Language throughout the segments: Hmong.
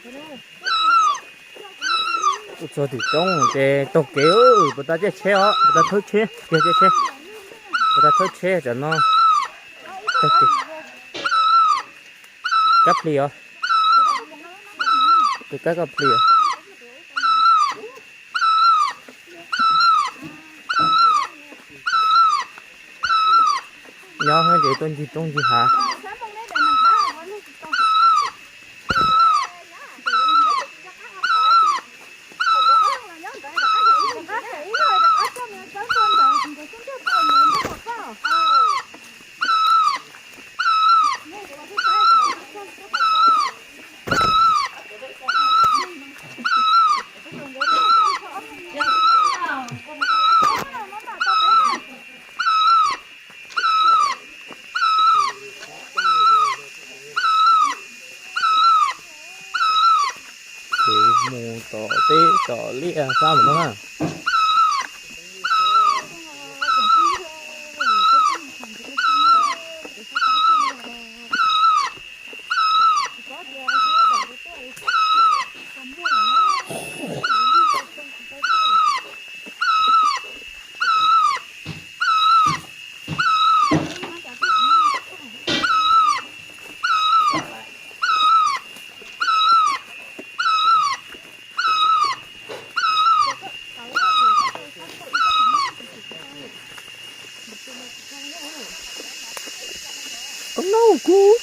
Tuaj txog tim roob ces taug kev, puas tau caij tsheb os, puas tau thawb tsheb, yog caij tsheb, puas tau thawb tsheb tam no. Taug kev. Kab plig os. Tus kab koj plig os. Nyob ces tuaj ncig roob ncig hav. Ces mus tom teb tom liaj fab mus no na. Koj noj kuv.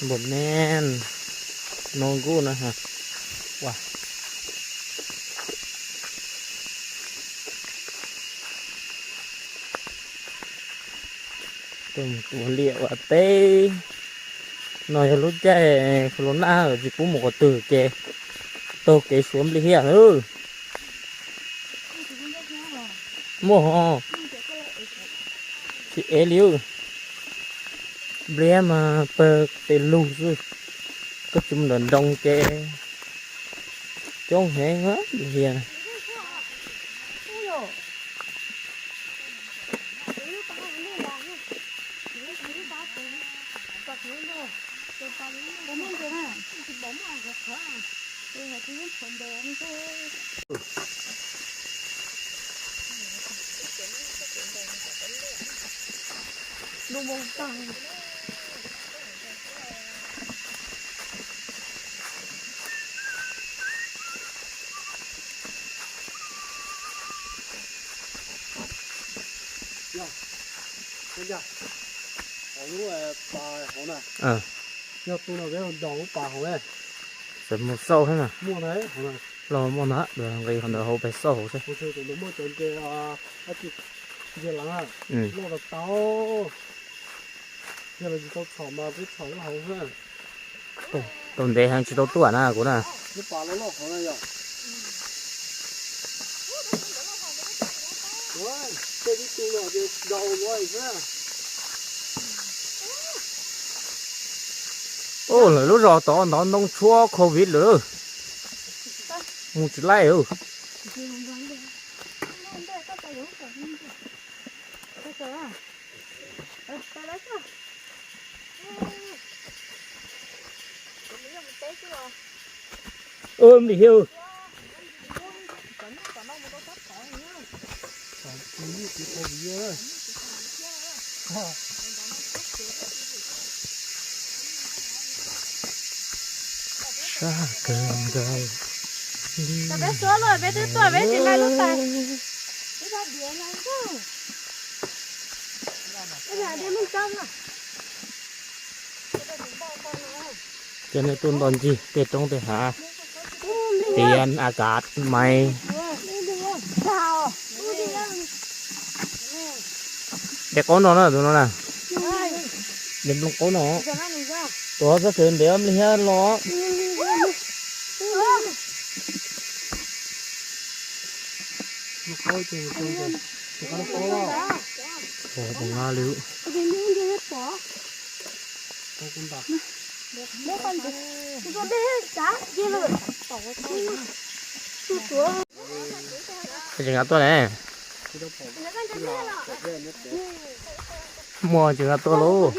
Npam men no kuj na ha. Ua Tuaj mus tua liaj ua teb. No yog lub caij corona tsis pub mus qhov twg ces taug kev suav nplij hiaj na. Muaj ho, tsis ev li. Nplij mas pawg tes lug xwb, koj tsis mus nram nroos ces coob heev nplij hiaj. Hauv lub pas hauv na, yog tu no peb nraus lub pas hauv ne. Txawm mus xauj thiab na. Muaj na, los muaj na, nqis qhov ntawd hauv pes xauj hauv xwb. Tus ntawd muaj cov nce, nce lav, loj tas tau. Yog lawv tsis tau txhom mas peb txhom lub hauv xwb. Tau ntev heev tsis tau tuaj na kuv na. Lub pas loj loj hauv na yog. Tej tib tug no ces nraus ua xwb. Ua lawm lub zos tod ntov ntoo tshuab covid lawm. Mus tsis laij. Nplis hiab. Sab kawg nkaus. Peb tuaj, peb twb tuaj, peb tsis laij lub tais. Ib tag diav no, ib tag diav muaj tsob na. Cov nej tuaj nto ncig tej roob tej hav, tiav a kav mais. Ntev qaub no na tus no na. Ntev nplooj qaub no. Tuav xab xwm ntev nplij hiab los. Tus no li. Tseem nqa tuaj ne. Muaj tseem nqa tuaj lauj.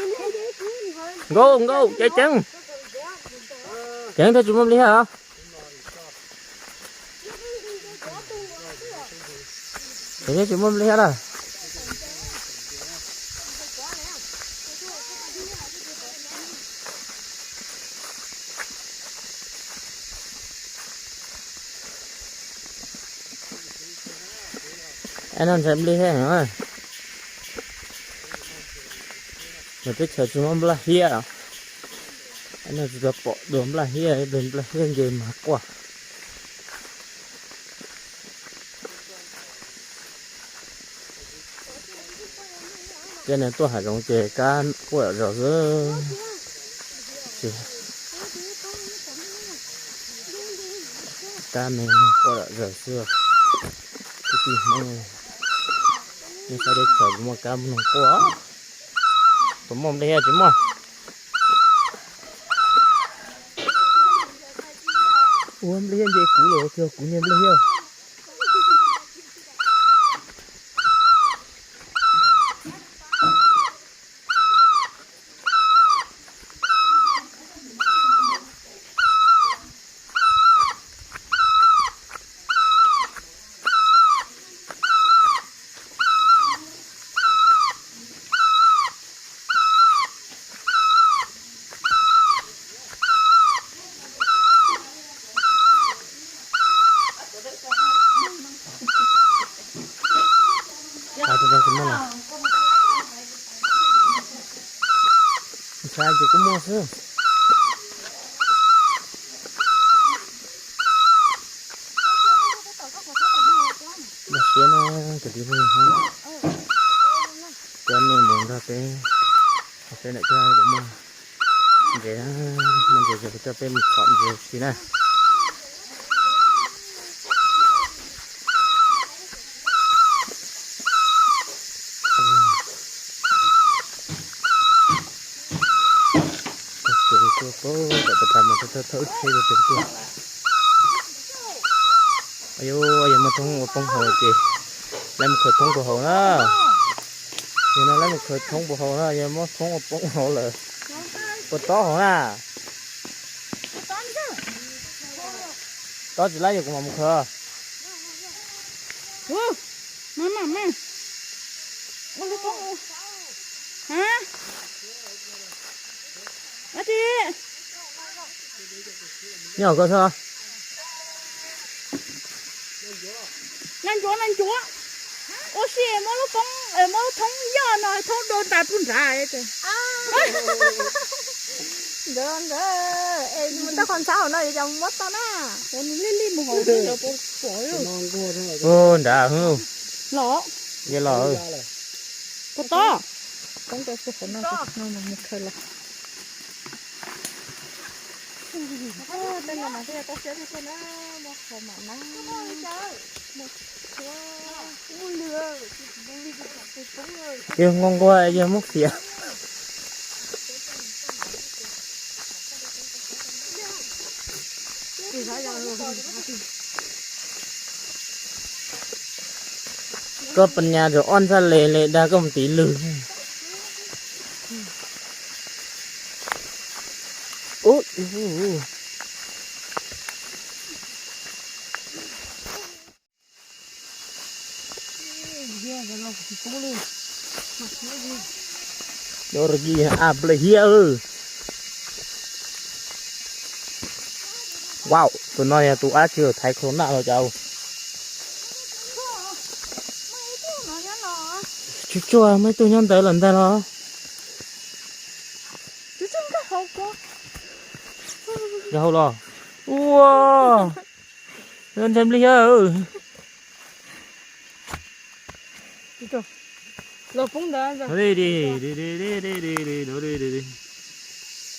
Nkauj, nkauj, ceev ceev. Ceev thiab tsis muaj nplej hiab os. Ceev thiab tsis muaj nplej hiab lawm. Ab, no ntshai nplej hiab heev. Lawv teb chaws tsis muaj nplaj hiab. Ab, no tsis tau pom dua nplaj hiab, nplaj hiab nce mas quaj. Ces nws tuaj hav zoov ces kab quaj zom zaws xwb. Kab me quaj zom zaws xwb. Kwv tij Hmoob, nej saib teb chaws puas muaj kab noog quaj? Puas muaj nplej hiab tsis muaj? Ua nplej hiab nce kuv lawm, tsis yog kuv nce nplej hiab. Ntshai ces kuj muaj xwb. Npaj siab na kwv tij phooj ywg, coj nej mus nrog peb saib daim kab puas muaj ntses, muaj ntses ces coj peb mus txhom ntses si na. Tog kev tuaj pem tas mas thawj thawj wb tsheb rau pem tuaj. Yog muaj thoob ua poob hauv ces laib mus khaws thoob puag hauv na. Yog no laib mus khaws thoob puag hauv na, yog muab thoob ua poob hauv lawm puas tob hauv na. Tob tsis laib yog kuv mam mus khaws. Nyob koj xwb. Nag ncuav, nag ncuav. Ua si muab lub poob, muab lub thoob yoj no thoob do ntais pub nrad. Nkawd, nkawd, es mus tau qhov ntxhab hauv no yuav cov muab tau na. Ua nws lij lij mus hauv xwb lawv puas pom. Nrad los, yog los. Puas tob? Poob rau puag hauv no, no mus khaws los. Yog nquag nquag yog muab fiam. Koj pas nyas rau ob ntxhab le le dag koj mus tiv lwg. Ub, Yo rau kis a nplej hiab. Wow, tus no yog tus ab tsi thaiv khau naj los cas. Tsuag tsuag muaj ib tug nyob ntawd lawm ntag los. Nkag hauv los. Ua, ntshai nplij hiab.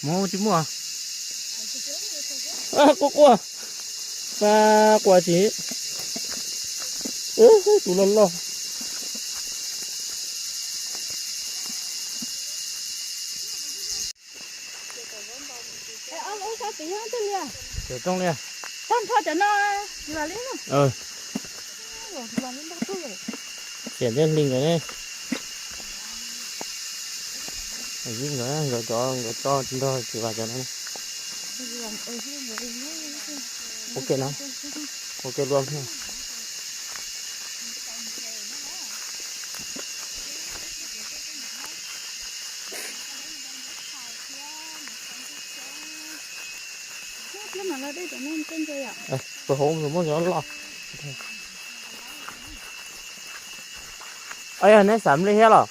Mus tsis muaj. Quaj quaj. Quaj tsis, tus loj loj. Cov rooj li, tag nrho cov no, xiam thiab hli nkawd ne. Nkawd, nkawd cov, nkawd coj tsis nrog tsis vas cov no. Ok na, ok luôn. Tus hauv muab cov loj. Yog neb xav nplej thiab los?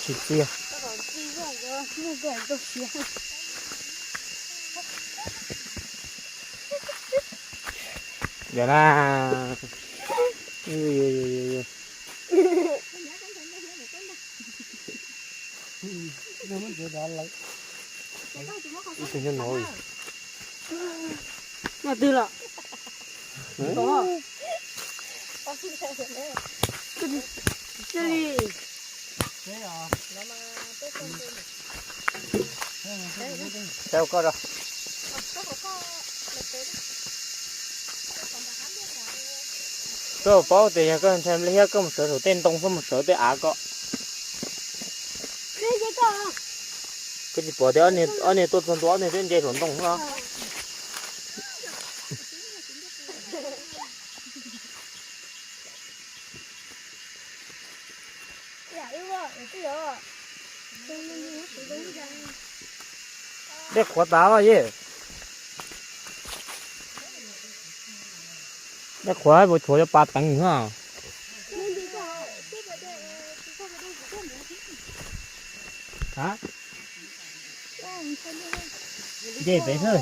Tsis txiaj. Yog na. Mas twg los? Cia li. Saib koj, koj paub tias yog koj ntshai nplej thiab koj mus sawv saum tej ntoo, koj mus sawv tej av ko. Koj tsis pom tias ob niag tuaj txog ntua ob niag twb nce saum ntoo no. Dej qhuav tas os yej. Dej qhuav puas tshuav cov pas teev na. Nce pem xwb.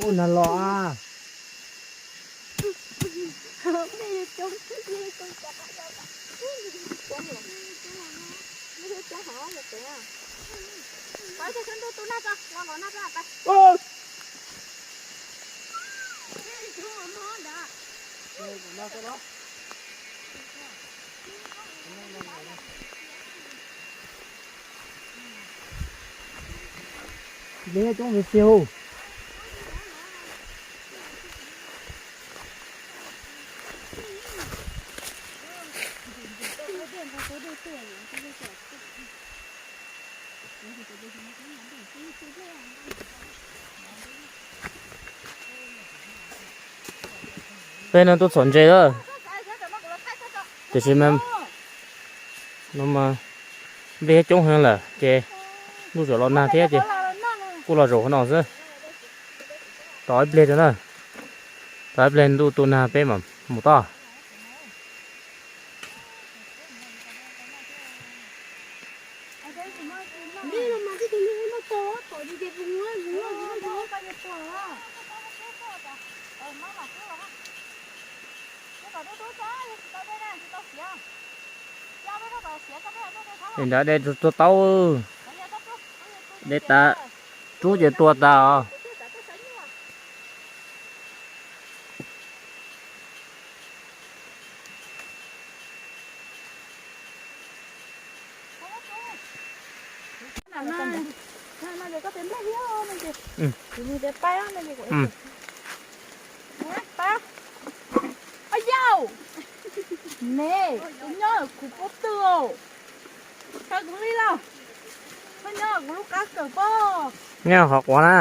Ua nag los a. Nplej coob li xiu. Peb no tuaj txhom ntses lawm, tiam sis mas no mas nplej coob heev lawm ces ntuj tseem los nag thiab ces kuj los zaum qhov no xwb. Tos ib pliag tso na, tos ib pliag ntuj tu nag peb mam mus tod. Nrad de tuag taub, de tas, rub ces tuag tas os. Yau, ne, kuv nyob kuv pob tw, khaws kuv li los, koj nyob kuv lub qab kawm pob. Nyob qhov quav na.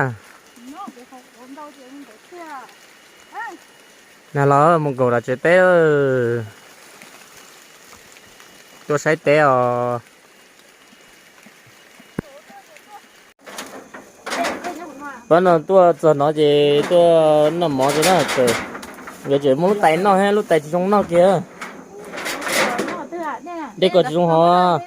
Nag los mus nkaum tom tsev teb, tuaj saib teb os. Pab no tuaj txog no ces tuaj noj mov tso na, txawm Nkawd tseem muaj lub tais noj thiab, lub tais tsis zoo noj kiag. Dej kom tsis zoo hov.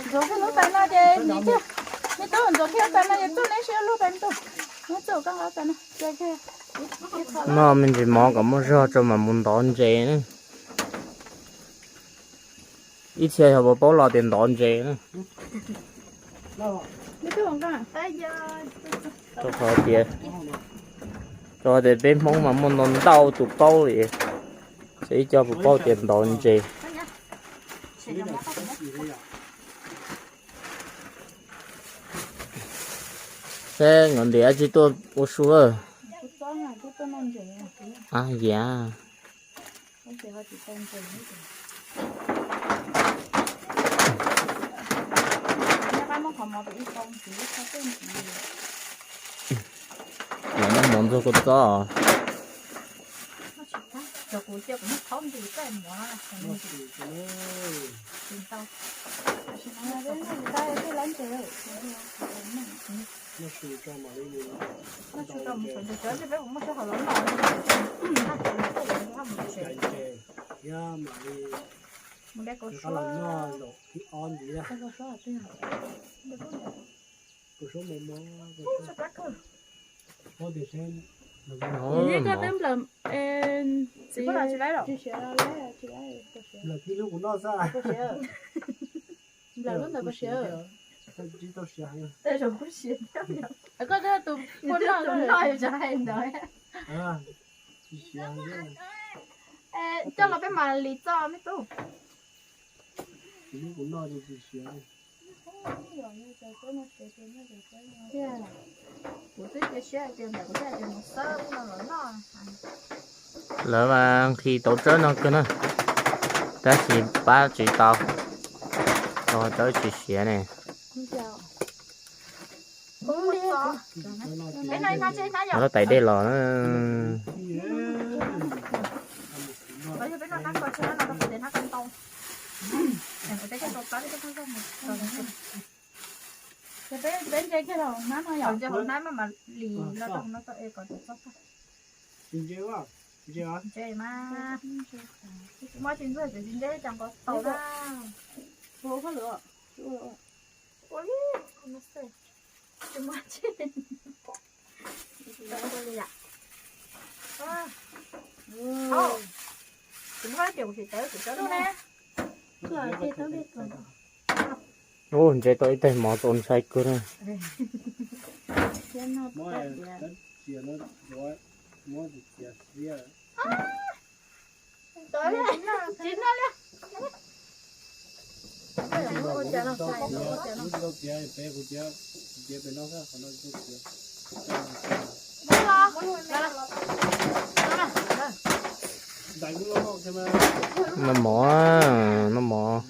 Ntxuav lub tais no ces nws thiaj, me tub, ntxuav kiag lub tais no ces txuj neb siab luag tais me tub. Neb txuj koj nqa tais no. Noj me ntsis mov kom muaj zog tso mam mus ntov ntses na. Ib txhia yog puas paub los tias ntov ntses na. Rau qhov tias, rau qhov tias peb Hmoob mas muaj ntau ntau tus paub li, ces ib co puas paub tias ntov ntses. Seb nkawd ntiav tsis tuaj ua su. A, ya. Los muab mov ntxuag kua txob. Koj twb nplawm txiv. Nplawm lub ntawd puas siav? Koj twb tus pua noj noj yuav tsis hais ntawd. Coj los peb mam li txoj me tub. Kuv twb cia siab tias ntawm kuv thiaj tias mus xawb no los noj. Lawv mas nqhis tau tsawb no kawg na, tab sis pab tsis tau, tau tsawb tsis siav ne. Lawv tais dej los na. Ntse mas, tsis muaj tsis ntxuag tsis ntse cas nqos tau na. Tsis muaj tsis. Tsis muaj tias kuv tsis tawv kuv tawv na. Ub, ntse tau ib tais mov txaus ntshai kawg na. Noj mov, noj mov.